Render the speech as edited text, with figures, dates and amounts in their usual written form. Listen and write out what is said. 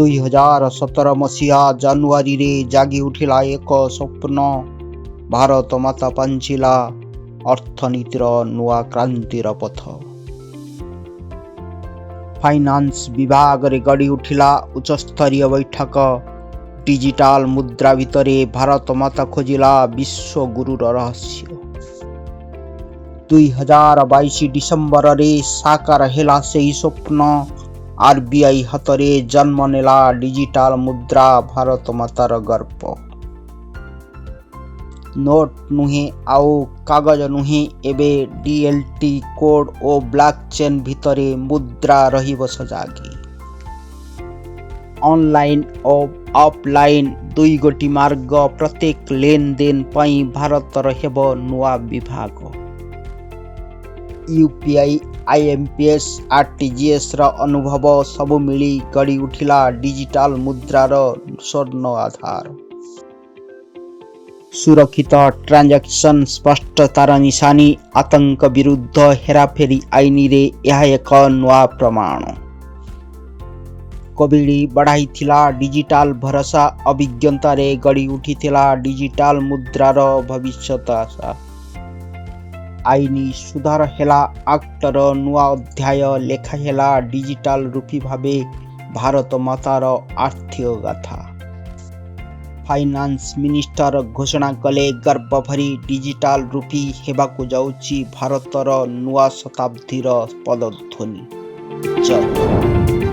2017 ମସିହା ଜାନୁଆରୀରେ ଜାଗି ଉଠିଲା ଏକ ସ୍ୱପ୍ନ। ଭାରତ ମାତା ପାଞ୍ଚିଲା ଅର୍ଥନୀତିର ନୂଆ କ୍ରାନ୍ତିର ପଥ। ଫାଇନାନ୍ସ ବିଭାଗରେ ଗଢ଼ି ଉଠିଲା ଉଚ୍ଚସ୍ତରୀୟ ବୈଠକ। ଡିଜିଟାଲ ମୁଦ୍ରା ଭିତରେ ଭାରତ ମାତା ଖୋଜିଲା ବିଶ୍ୱଗୁରୁର ରହସ୍ୟ। 2022 ଡିସେମ୍ବରରେ ସାକାର ହେଲା ସେହି ସ୍ୱପ୍ନ। ଆର୍ବିଆଇ ହାତରେ ଜନ୍ମ ନେଲା ଡିଜିଟାଲ ମୁଦ୍ରା, ଭାରତ ମାତାର ଗର୍ବ। ନୋଟ୍ ନୁହେଁ, ଆଉ କାଗଜ ନୁହେଁ, ଏବେ ଡିଏଲ୍ଟି କୋଡ୍ ଓ ବ୍ଲକ୍ ଚେନ୍ ଭିତରେ ମୁଦ୍ରା ରହିବ ସଜାଗି। ଅନଲାଇନ୍ ଓ ଅଫଲାଇନ୍ ଦୁଇଗୋଟି ମାର୍ଗ, ପ୍ରତ୍ୟେକ ଲେନଦେନ ପାଇଁ ଭାରତର ହେବ ନୂଆ ବିଭାଗ। ୟୁପିଆଇ, ଆଇଏମ୍ପିଏସ୍, ଆର୍ଟିଜିଏସ୍ର ଅନୁଭବ ସବୁ ମିଳି ଗଢ଼ି ଉଠିଲା ଡିଜିଟାଲ ମୁଦ୍ରାର ସ୍ୱର୍ଣ୍ଣ ଆଧାର। ସୁରକ୍ଷିତ ଟ୍ରାଞ୍ଜାକ୍ସନ୍, ସ୍ପଷ୍ଟତାର ନିଶାନୀ। ଆତଙ୍କ ବିରୁଦ୍ଧ ହେରାଫେରି ଆଇନରେ ଏହା ଏକ ନୂଆ ପ୍ରମାଣ। କୋଭିଡ୍ ବଢ଼ାଇଥିଲା ଡିଜିଟାଲ ଭରସା। ଅଭିଜ୍ଞତାରେ ଗଢ଼ି ଉଠିଥିଲା ଡିଜିଟାଲ ମୁଦ୍ରାର ଭବିଷ୍ୟତ ଆଶା। ଆଇନ ସୁଧାର ହେଲା, ଆକ୍ଟର ନୂଆ ଅଧ୍ୟାୟ ଲେଖା ହେଲା, ଡିଜିଟାଲ ରୁପି ଭାବେ ଭାରତ ମାତାର ଆର୍ଥିକ ଗାଥା। ଫାଇନାନ୍ସ ମିନିଷ୍ଟର ଘୋଷଣା କଲେ ଗର୍ବ ଭରି, ଡିଜିଟାଲ ରୁପି ହେବାକୁ ଯାଉଛି ଭାରତର ନୂଆ ଶତାବ୍ଦୀର ପଦଧ୍ୱନି। ଜୟ।